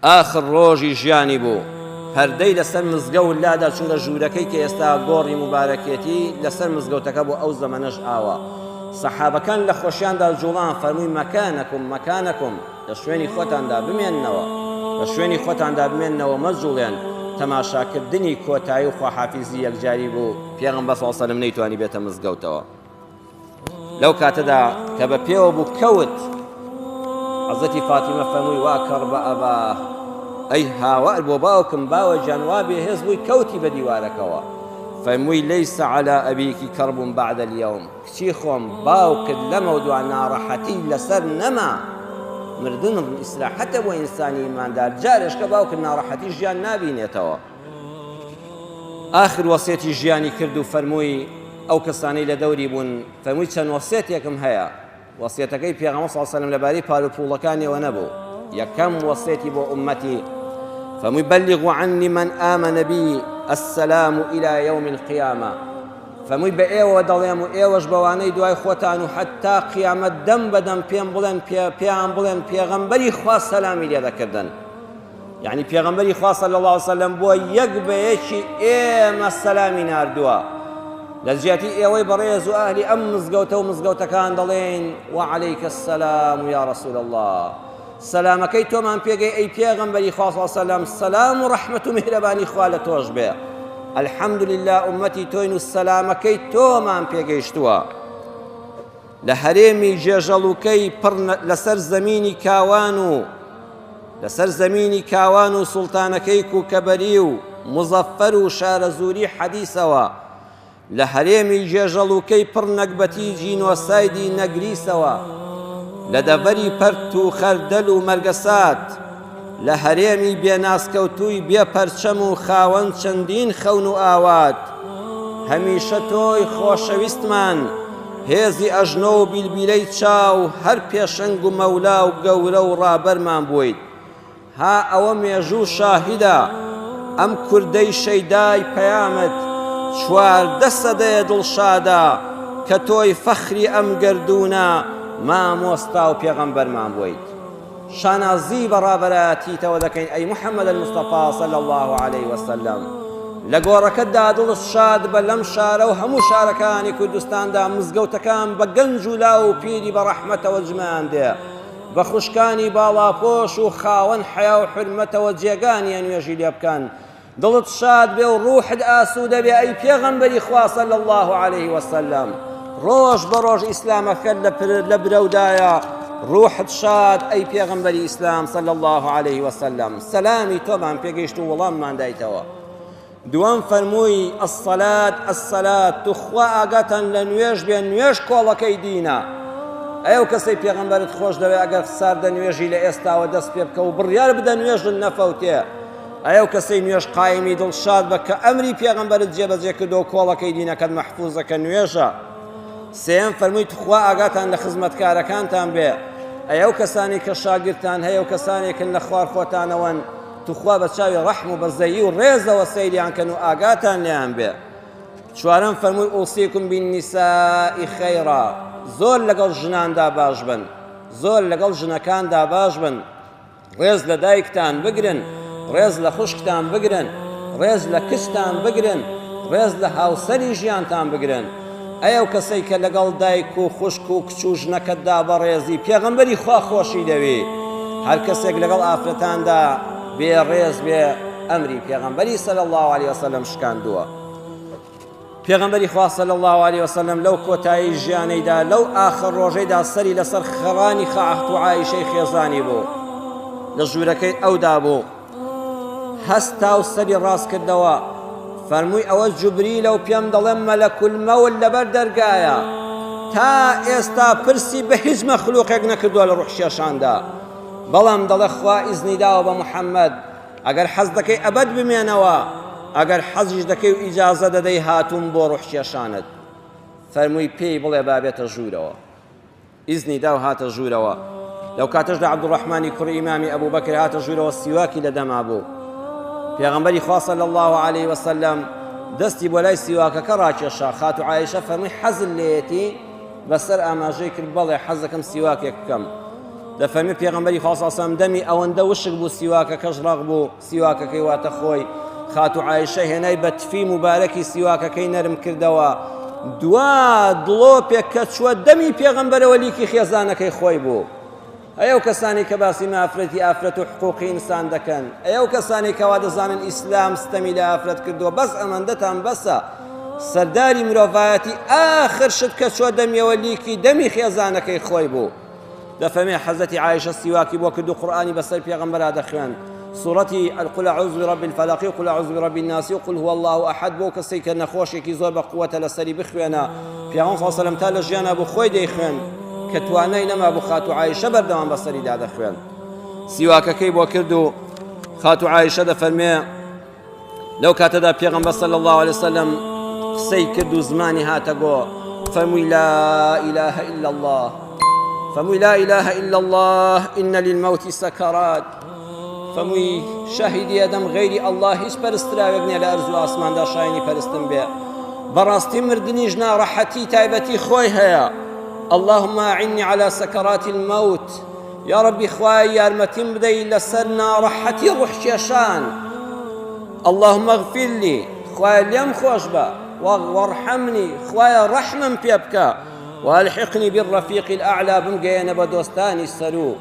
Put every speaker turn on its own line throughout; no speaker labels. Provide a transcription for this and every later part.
ئاخر ڕۆژی ژیانی بوو پەردەی لەسەر مزگەوت لادا چونکە ژوورەکەی کە ئێستا گۆڕی موبارەکێتی لەسەر مزگەوتەکە بۆ ئەو زەمەنەش ئاوا سەحابەکان لە خۆشیاندا جوڵان فەرمووی مەکانەکم مەکانەکم لە شوێنی خۆتاندا بمێننەوە لە شوێنی خۆتاندا بمێننەوە مەجوڵێن تەماشاکردنی کۆتایی و خواحافیزی یەکجاری بوو پێغەمبەر صلی الله علیه و سلم نەیتوانی بێتە مزگەوتەوە لەو کاتەدا کە بە پێوە بوو کەوت حەزرەتی فاتیمە فەرمووی وا کەڕبە ئەبا ئەی هاوار بۆ باوکم باوە گیان وا بێهێز بووی کەوتی بە دیوارەکەوە فەرمووی لەیسە عەلا ئەبیکی کەڕب بعد اليوم کچی خۆم باوکت لەمەودوا ناڕەحەتی لەسەر نەما مردن ئیسراحەتە بۆ ئینسانی ئیماندار جارێشکە باوکت ناڕەحەتی ژیان نابینێتەوە ئاخر وەسێتی ژیانی کرد و فەرمووی ئەو کەسانەی لە دەوری بوون فەرمووی چەند وەسێتێکم هەیە وەسیەتەکەی پێغەمبەر صلی الله علیه و سلم لەبارەی پار و پوڵەکانیەوە نەبوو یەکەم وەسێتی بۆ ئوممەتی فەرمووی بلغوا عني من آمن بی السلام إلى يوم القيامة فەرمووی بە ئێوە دەڵێم و ئێوەش بەوانەی دوای خۆتان و حتا قیامەت دەم بەدەم پێم بڵێن پێیان بڵێن پێغەمبەری خوا سەلامی لێ دەکردن یعنی پێغەمبەری خوا صلی اللە علیه وسلم بۆ یەک بە یەکی ئێمە سەلامی ناردووە لە جیاتی ئێوەی بەڕێز و ئەهلی ئەم مزگەوتە و مزگەوتەکان دەڵێن وعلیک السلام یا رسول الله سەلامەکەی تۆمان پێگەی ئەی پێغەمبەری خوا صلی الله علیه وسلم سەلام و ڕەحمەت و میهرەبانی خوا لە تۆش بێ الحمدلله ئومەتی تۆین و سەلامەکەی تۆمان پێگەیشتووە لە هەرێمی ژێژەڵوکەی پڕ لەسەر زەمینی کاوان و لەسەر زەمینی کاوان و سوڵتانەکەی کوکەبەری و مزەفەر و شارەزووری حەدیسەوە لە هەرێمی گێژەڵوکەی پڕ نەگبەتی جینۆسایدی نەگریسەوە لە دەڤەری پەرت و خەردەل و مەرگەسات لە هەرێمی بێناسکەوتووی بێ پەرچەم و خاوەن چەندین خەون و ئاوات، هەمیشە تۆی خۆشەویستمان، هێزی ئەژنۆ و بیلبیلەی چاو، هەر پێشەنگ و مەولا و گەورە و ڕابەرمان بوویت. ها ئەوە مێژوو شاهیدە، ئەم کوردەی شەیدای پەیامت، 14 سەدەیە دڵشادە، کە تۆی فەخری ئەم گەردوونە، مامۆستا و پێغەمبەرمان بوویت. شانازی بە ڕابەرایەتیتەوە دەکەین ئەی محمد المصطفی صلی اللە علیه وسلم لە گۆڕەکەتدا دڵت شاد بە لەم شارە و هەموو شارەکانی کوردستاندا مزگەوتەکان بە گەنج و لاو و پیری بە ڕەحمەتەوە جمەیان دێ بە خوشکانی باڵاپۆش و خاوەن حەیا و حورمەتەوە جێگا نییە نوێژی لێ بکەن دڵت شاد بێ و ڕوحت ئاسوودە بێ ئەی پێغەمبەری خوا صلی اللە علیه وسلم ڕۆژ بە ڕۆژ ئیسلامەکەت لە برەودایە ڕوحت شاد ئەی پێغەمبەری ئیسلام صلی اللە علیه وسلم سەلامی تۆمان پێگەیشت و وەڵاممان دایتەوە دووەم فەرمووی الصلاة الصلاة توخوا ئاگاتان لە نوێژ بێ نوێژ کۆڵەکەی دینە ئەی ئەو کەسەی پێغەمبەرت خۆش دەوێ ئەگەر ساردە نوێژی لە ئێستاوە دەست پێ بکە و بڕیار بدە نوێژت نەفەوتێ ئەی ئەو کەسەی نوێژ قایمی دڵشاد بە کە ئەمری پێغەمبەرت جێبەجێ کردو و کۆڵەکەی دینەکەت مەحفوزە کە نوێژە. سێیەم فەرمووی تخوا ئاگاتان لە خزمەتکارەکانتان بێ، ئەی ئەو کەسانەی کە شاگردتان هەیە و کەسانێکن لە خوار خۆتانەوەن تخوا بە چاوی ڕەحم و بەزەیی و ڕێزەوە سەیریان کەن و ئاگاتان لێیان بێ. چوارەم فەرمووی اوصیکم بالنساء خیرا زۆر لەگەڵ ژناندا باش بن، زۆر لەگەڵ ژنەکاندا باش بن. ڕێز لە دایکتان بگرن، ڕێز لە خوشکتان بگرن، ڕێز لە کچتان بگرن، ڕێز لە هاوسەری ژیانتان بگرن. ئەی ئەو کەسەی کە لەگەڵ دایک و خوشک و کچ و ژنەکەتدا بەڕێزی، پێغەمبەری خوا خۆشی دەوێی. هەر کەسێک لەگەڵ ئافرەتاندا بێ ڕێز بێ، ئەمری پێغەمبەری صلی اللە علیە وسلم شکاندووە. پێغەمبەری خوا صلی اللە علیە وسلم لەو کۆتایی ژیانەیدا لەو ئاخر ڕۆژەیدا سەری لەسەر خەڕانی خاعەت و عائیشەی خێزانی بوو لە ژوورەکەی ئەودا بوو هەستا و سەری ڕاست کردەوە فەرمووی ئەوە جوبریلە و پێم دەڵێم مەلەکول مەوت لەبەر دەرگایە تا ئێستا پرسی بە هیچ مەخلوقێک نەکردووە لە ڕوحکێشاندا بەڵام دەڵێ خوا ئیزنی داوە بە محەممەد ئەگەر حەز دەکەی ئەبەد بمێنەوە، ئەگەر حەزیش دەکەی و ئیجازە دەدەی هاتووم بۆ ڕوحکێشانت. فەرمووی پێی بڵێ با بێتە ژوورەوە. ئیزنی دا و هاتە ژوورەوە. لەو کاتەشدا عەبدوڕەحمانی کوڕی ئیمامی ئەبوبەکر هاتە ژوورەوە سیواکی لە دەما بوو. پێغەمبەری خوا صلی اللە علیه وسلم دەستی بۆ لای سیواکەکە ڕاکێشا. خاتوو عائیشە فەرمووی حەزت لێیەتی؟ بەسەر ئاماژەی کرد بەڵێ حەز دەکەم سیواکێک بکەم. دەفەرمێ پێغەمبەری خوا صلی الله دەمی ئەوەندە وشک بوو سیواکەکەش ڕەق بوو سیواکەکەی واتە خۆی خاتوو عایشە هێنای بە تفی موبارەکی سیواکەکەی نەرم کردەوە دوا دڵۆپێک کە چووە دەمی پێغەمبەرەوە لیکی خێزانەکەی خۆی بوو ئەی ئەو کەسانەی کە باسی مافرەتی ئافرەت و حقوقی ئینسان دەکەن، ئەی ئەو کەسانەی کەوا دەزانن ئیسلام ستەمی لە ئافرەت کردووە، بەس ئەمەندەتان بەسە. سەرداری مرۆڤایەتی ئاخر شت کە چووە دەمیەوە لیکی دەمی خێزانەکەی خۆی بوو. دەفەرمێ حەزرەتی عائیشە سیواکی بۆ کرد و قورئانی بەسەر پێغەمبەرا دەخوێند. سوڕەتی، قل اعوذ برب الفلق و قل اعوذ برب الناس و قل هو اللە احد بۆ کەسێک کە نەخۆشێکی زۆر بە قوەتە لەسەری بخوێنە پیاوەن صلی الله تا لە ژیانا بوو خۆی دەیخوێند کە توانای نەمابوو خاتوو عائیشە بەردەوام بەسەریدا دەخوێند سیواکەکەی بۆ کرد و خاتوو عائیشە دەفەرمێ لەو کاتەدا پێغەمبەر صلی الله علیه وسلم قسەی کرد و زمانی هاتە گۆ فەرمووی لا إله إلا الله فەرمووی لا إله إلا الله إن للموت سكرات فەرمووی شاهیدی ئەدەم غەیری ئەڵڵا هیچ پەرستراوێک نییە لە ئەرز و ئاسماندا شایەنی پەرستن بێ بەڕاستی مردنیش ناڕەحەتی تایبەتی خۆی هەیە اللهم أعني على سكرات الموت یا ربی خوای یارمەتیم بدەی لەسەر ناڕەحەتی ڕوحکێشان اللهم اغفر لي خوایە لێم خۆش بە وارحمنی خوایە ڕەحمم پێ بکە والحقنی بالرفیق الأعلى بمگەیەنە بە دۆستانی سەروو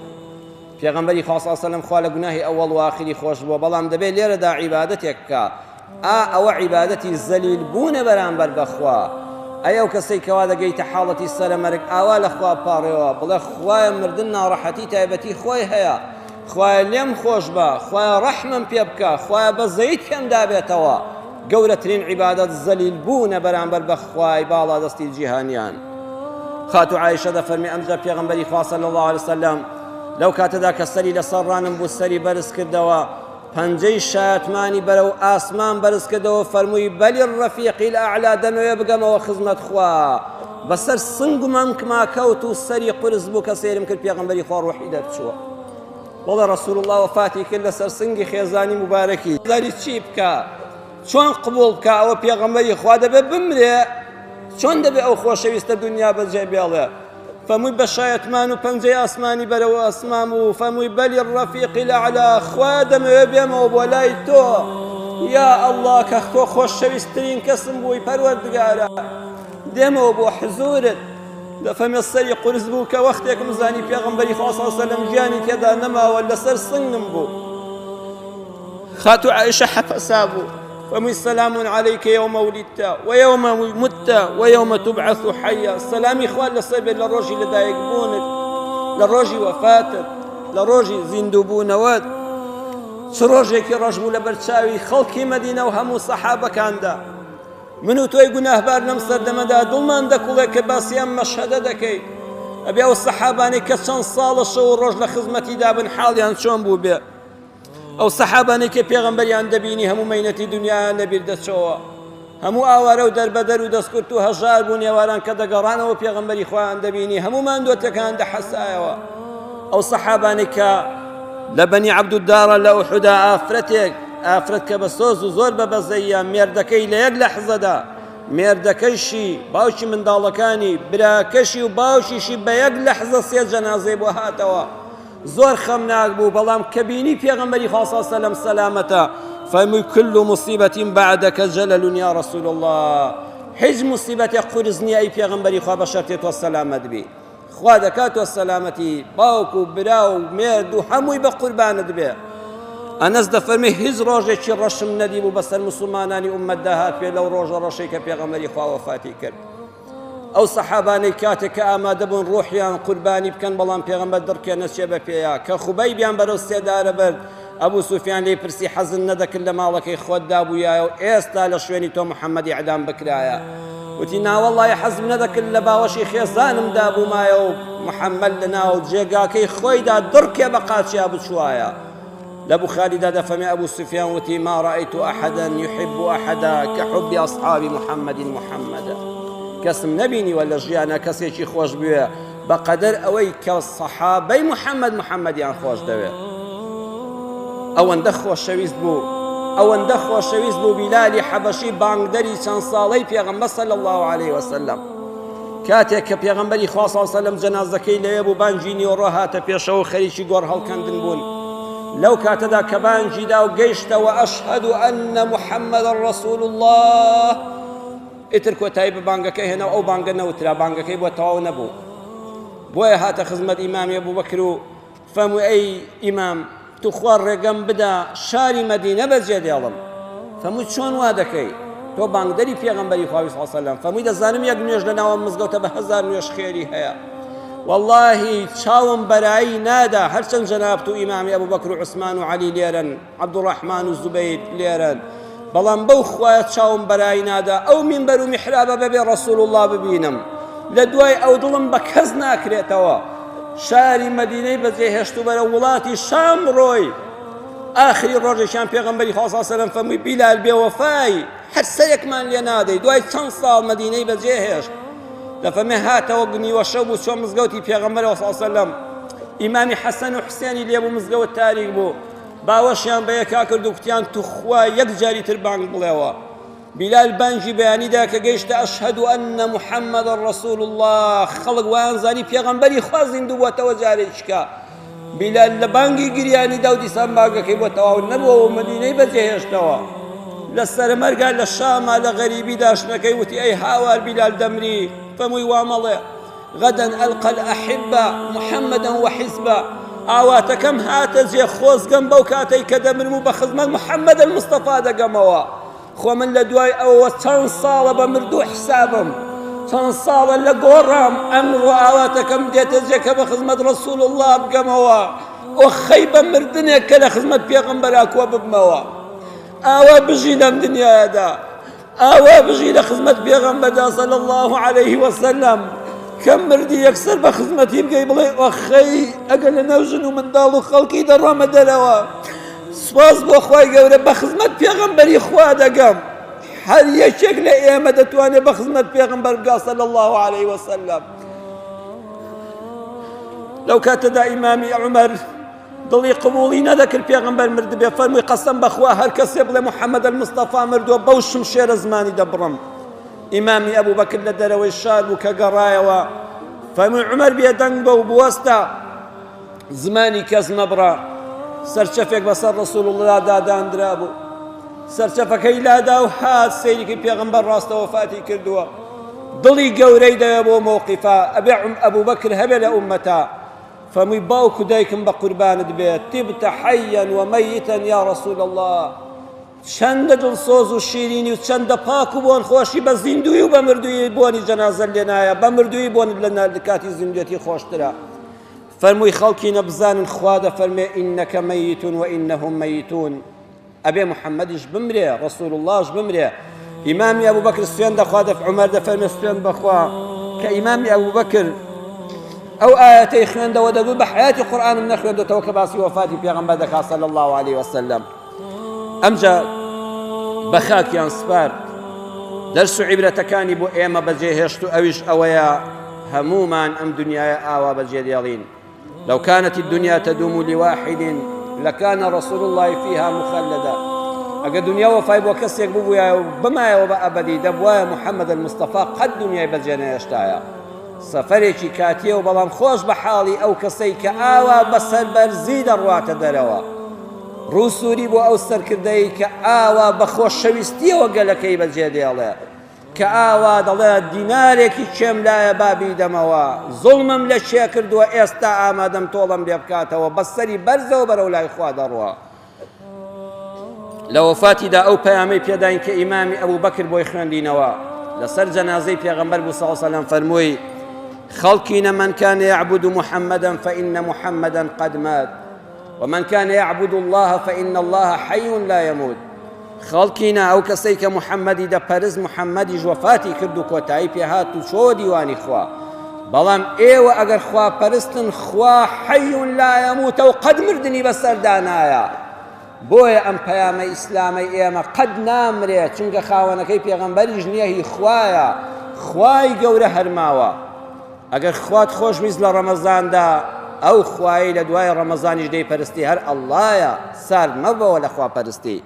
پێغەمبەری خوا صلی اللە علیە وسلم خوا لە گوناهی ئەوەڵ و ئاخری خۆش بووە بەڵام دەبێت لێرەدا عیبادەتێک بکا ئا ئەوە عیبادەتی زەلیل بوونە بەرامبەر بەخوا ئەی ئەو کەسەی کەوا دەگەیتە حاڵەتی سەرەمەرگ ئاوا لە خوا بپاڕێەوە بڵێ خوایە مردن ناڕەحەتی تایبەتی خۆی هەیە خوایە لێم خۆش بە خوایە ڕەحمم پێ بکە خوایە بەزەیت پێم دابێتەوە گەورەترین عیبادەت زەلیل بوونە بەرامبەر بە خوای باڵادەستی جیهانیان. خاتوو عائیشە دەفەرمێ ئەمجا پێغەمبەری خوا صلی اللە علیه وسلم لەو کاتەدا کە سەری لەسەر ڕانم بوو سەری بەرز کردەوە پەنجەی شایەتمانی بەرەو ئاسمان بەرز کردەوە فەرمووی بەلی الرفیق الاعلی دەمەوێ بگەمەوە خزمەت خوا بەسەر سنگ و مەمکما کەوت و سەری قورس بوو کە سەیرم کرد پێغەمبەری خوا ڕۆحی دەرچووە بەڵێ رسول اللە وەفاتی کرد لەسەر سنگی خێزانی موبارەکی زانی چی بکا چۆن قبوڵ بکا ئەوە پێغەمبەری خوا دەبێ بمرێ چۆن دەبێ ئەو خۆشەویستە دنیا بەجێ بێڵێ فەمووی بە شایەتمان و پەنجەی ئاسمانی بەرەوە ئاسمان و فەمووی بەلی ڕەفیقی لەعلا خوا دەمەوێ بێمەوە بۆ لای تۆ یا ئەڵڵا کە تۆ خۆشەویستترین کەسم بووی پەروەردگارە دێمەوە بۆ حزورت دەفەرمێ سەری قورس بوو کە وەختێکم زانی پێغەمبەری خوا صلی الله علیه و سلم گیانی تێدا نەماوە لەسەر سنگم بوو خاتوو عائشە حەپەسا بوو فەرمووی سلام علیک یوم ولدت ویوم مت ویوم تبعث حیا سەلامی خوا لەسەر بێت لە ڕۆژی لەدایک بوونت لە ڕۆژی وەفاتت لە ڕۆژی زیندووبوونەوەت چ ڕۆژێکی ڕەش بوو لە بەرچاوی خەڵکی مەدینە و هەموو سەحابەکاندا من و تۆی گوناهبار لەم سەردەمەدا دڵمان دەکوڵێ کە باسی ئەم مەشهەدە دەکەی ئەبێ ئەو سەحابانەی کە چەند ساڵە شەو و ڕۆژ لە خزمەتیدا بن حاڵیان چۆن بوو بێ ئەو سەحابانەی کە پێغەمبەریان دەبینی هەموو مەینەتی دنیایان لەبیر دەچەوە هەموو ئاوارە و دەربەدەر و دەستکورت و هەژار بوون ئێواران کە دەگەڕانەوە پێغەمبەری خۆیان دەبینی هەموو ماندووەتەکان دەحەسایەوە ئەو سەحابانەی کە لە بەنی عەبدودارە لە ئوحودا ئافرەتێک ئافرەت کە بە سۆز و زۆر بە بەزەییە مێردەکەی لە یەک لەحزەدا مێردەکەشی باوکی منداڵەکانی براکەشی و باوکیشی بە یەک لەحزە سێ جەنازەی بۆ هاتەوە زۆر خەمناک بوو بەڵام کە بینی پێغەمبەری خوا صلی الله علیه وسلم سەلامەتە فەرمووی كل مصیبة بعدك جلل یا رسول الله هیچ مصیبەتێک قورس نییە ئەی پێغەمبەری خوا بە شەرتێ تۆ سەلامەت بی خوا دەکات تۆ سەلامەتی باوک و برا و مێرد و هەمووی بە قوربانت بێ ئەنەس دەفەرمێ هیچ ڕۆژێکی ڕەشم نەدیبوو بەسەر مسلمانانی ئوممەتدا هاتبێ لەو ڕۆژە ڕەشەی کە پێغەمبەری خوا وەفاتی کرد ئەو سەحابانەی کاتێک کە ئامادە بوون ڕۆحیان قوربانی بکەن بەڵام پێغەمبەر دڕکێ نەچێ بە پێیا کە خوبەیبیان بەرەو سێدارە برد ئەبوو سوفیان لێی پرسی حەزت نەدەکرد لە ماڵەکەی خۆتدا بوویایە و ئێستا لە شوێنی تۆ محەممەد ئیعدام بکرایە وتی ناوەڵڵای حەزم نەدەکرد لە باوەشی خێزانمدا بوومایە و محەممەد لە ناو جێگاکەی خۆیدا دڕکێ بە قاچیا بچوایە لە بوخاریدا دەفەرمێ ئەبوو سوفیان وتی ما رأيت أحدا يحب أحدا كحب أصحاب محمد محمدا کەسم نەبینیوە لە ژیانە کەسێکی خۆش بوێ بەقەدەر ئەوەی کە سەحابەی محەممەد محەممەدیان خۆش دەوێ ئەوەندە خۆشەویست بوو ئەوەندە خۆشەویست بوو بیلالی حەبەشی بانگدەری چەند ساڵەی پێغەمبەر صلی الله علیه وسلم. کاتێک کە پێغەمبەری خوا صلی الله علیه وسلم جەنازەکەی لەوێ بوو بانگی نیوەڕۆ هاتە پێشەوە و خەریکی گۆڕ هەڵکەندن بوون لەو کاتەدا کە بانگی دا و گەیشتەوە ئەشهەد ئەن محەممەد ڕەسول الله ئیتر کۆتایی بە بانگەکە هێنا و ئەو بانگە نەوترا بانگەکەی بۆ تەواو نەبوو بۆیە هاتە خزمەت ئیمامی ئەبوبەکر و فەرمووی ئەی ئیمام توخوا ڕێگەم بدە شاری مەدینە بەجێ دێڵم فەرمووی چۆن وا دەکەی تۆ بانگدەری پێغەمبەری خوا صلی الله علیه وسلم فەرمووی دەزانم یەک نوێژ لە ناوە مزگەوتە بە هەزار نوێژ خێری هەیە واللهی چاوم بەرایی نادا هەرچەند جەنابت و ئیمامی ئەبوبەکر و عوسمان و عەلی لێرەن عەبدوڕەحمان و زوبەیر لێرەن بەڵام بەو خوایە چاوم بەرایی نادا ئەو مینبەر و میحرابە بەبێ ڕەسوڵ اللە ببینم لە دوای ئەو دڵم بە کەس ناکرێتەوە شاری مەدینەی بەجێهێشت و بەرەو وڵاتی شام ڕۆی ئاخری ڕۆژێکیان پێغەمبەری خوا صلی الله علیه و سلم فەرمووی بیلال بێوەفای هەر سەرێکمان لێ نادەی دوای چەند ساڵ مەدینەی بەجێهێشت دەفەرمێ هاتەوە نیوەشەو بوو چۆ مزگەوتی پێغەمبەرەوە صلی الله علیه و سلم ئیمامی حەسەن و حوسێنی لێبوو مزگەوت تاریک بوو باوەشیان بە یەکا کرد و کوتیان توخوا یەک جاری تر بانگ بڵێوە. بیلال بانگی بەیانی دا کە گەیشتە ئەشهەد ئەن محەممەدە ڕەسوول اللە خەڵک وایان زانی پێغەمبەری خوا زیندوو بووەتەوە جارێکیکە. بیلال لە بانگی گریانی دا و دیسان بانگەکەی بۆ تەواو نەبووەوە و مەدینەی بەجێهێشتەوە. لە سەرەمەرگا لە شاما لە غەریبیدا ژنەکەی وتی ئەی هاوار بیلال دەمری؟ فەرمووی وا مەڵێ. غدا القی الاحبە محمدا وحزبە ئاواتەکەم هاتە جێ خۆزگەم بەو کاتەی کە دەمرم و بە خزمەت محمد المصطفی دەگەمەوە خۆ من لە دوای ئەوەوە چەند ساڵە بە مردوو حسابم چەند ساڵە لە گۆڕام ئەمڕۆ ئاواتەکەم دێتە جێ کە بە خزمەت ڕسول الله بگەمەوە ئۆخەی بە مردنێک کە لە خزمەت پێغەمبەرا کۆ ببمەوە ئاوا بژی لەم دنیادا ئاوا بژی لە خزمەت پێغەمبەردا صلی اللە علیه وسلم کەم مردی یەکسەر بە خزمەتی بگەی بڵێ ئۆخەی ئەگەر لە ناو ژن و منداڵ و خەڵکی دەڕۆمە دەرەوە سوپاس بۆ خوای گەورە بە خزمەت پێغەمبەری خوا دەگەم هەر یەکێک لە ئێمە دەتوانێت بە خزمەت پێغەمبەر بگا صلی الله علیه وسلم لەو کاتەدا ئیمامی عومەر دڵی قبوڵی نەدەکرد پێغەمبەر مردبێ فەرمووی قەسەم بەخوا هەر کەسێ بڵێ محەممەد المستەفا مردووە بەو شمشێرە زمانی دەبڕم ئیمامی ئەبوبەکر لە دەرەوەی شار بوو کە گەڕایەوە فەرمووی عومەر بێدەنگ بە و بوەستە زمانی کەس مەبڕە سەرچەفێک بەسەر ڕسول الله داداندرابوو سەرچەفەکەی لادا و هات سەیریکی پێغەمبەر ڕاستە وەفاتی کردووە دڵی گەورەی دەوێ بۆ مەوقیفە ئەبێ ئەبوبەکر هەبێ لە ئومەتا فەرمووی باوک و دایکم بە قوربانت بێت طبت حیا و میتا یا رسول اللە چەندە دڵسۆز و شیرینی و چەندە پاک و بۆن خۆشی بە زیندووی و بە مردووی بۆنی جەنازە لێ نایە بە مردووی بۆنت لە کاتی زیندوێتی خۆشترە فەرمووی خەڵکی نەبزانن خوا دەفەرمێ ئینەکە مەیتون و ئینەهم مەیتون ئەبێ محەممەدیش بمرێ ڕسول اللهش بمرێ ئیمامی ئەبوبەکر سوێن دەخوا دەف عومەر دەفەرمێ سوێن بەخوا کە ئیمامی ئەبوبەکر ئەو ئاەتەی خوێندەوە دەگوت بە حیاتی قورئانم نەخوێندێتەوە کە باسی وەفاتی پێغەمبەر دەکات صلی الله علیه وسلم ئەمجا بە خاکیان سپارد دەرس و عیبرەتەکانی بۆ ئێمە بەجێهێشت و ئەویش ئەوەیە هەمومان ئەم دنیاە ئاوا بەجێ دێڵین لو كانت الدنيا تدوم لواحد لكان رسول الله فيها مخلدا ئەگەر دنیا وەفای بۆ کەسێک ببووایە و بمایەوە بە ئەبەدی دەبوایە محەممەد المستەفا قەت دنیای بەجێ نەهێشتایە سەفەرێکی کاتیە و بەڵام خۆش بە حاڵی ئەو کەسەی کە ئاوا بە سەربەرزی دەڕواتە دەرەوە ڕووسووری بۆ ئەو سەرکردەی کە ئاوا بە خۆشەویستیەوە گەلەکەی بەجێ دێڵێ کە ئاوا دەڵێ دینارێکی کێم لایە با بیدەمەوە، زوڵمم لە کێ کردووە ئێستا ئامادەم تۆڵەم لێ بکاتەوە، بە سەری بەرزەوە بەرەو لای خوا دەڕوا. لە وەفاتیدا ئەو پەیامەی پێداین کە ئیمامی ئەبوبەکر بۆی خوێندینەوە لەسەر جەنازەی پێغەمبەر بوو صلی الله علیه وسلم فەرمووی خەڵکینە من كان يعبد محمدا فإن محمدا قد مات ومن كان يعبد الله فإن الله حي لا يموت خەڵکینە ئەو کەسەی کە محەممەدی دەپەرست محەممەدیش وەفاتی کرد و کۆتایی پێهات و چۆوە دیوانی خوا بەڵام ئێوە ئەگەر خواپەرستن خوا حەی لا یەموتە و قەت مردنی بەسەردا نایە بۆیە ئەم پەیامە ئیسلامەی ئێمە قەت نامرێ چونکە خاوەنەکەی پێغەمبەریش نییە هی خوایە خوای گەورە هەرماوە ئەگەر خوات خۆشویست لە ڕەمەزاندا ئەو خوایەی لە دوای ڕەمەزانیش دەیپەرستی هەر ئەڵڵایە سارد مەبەوە لە خواپەرستی.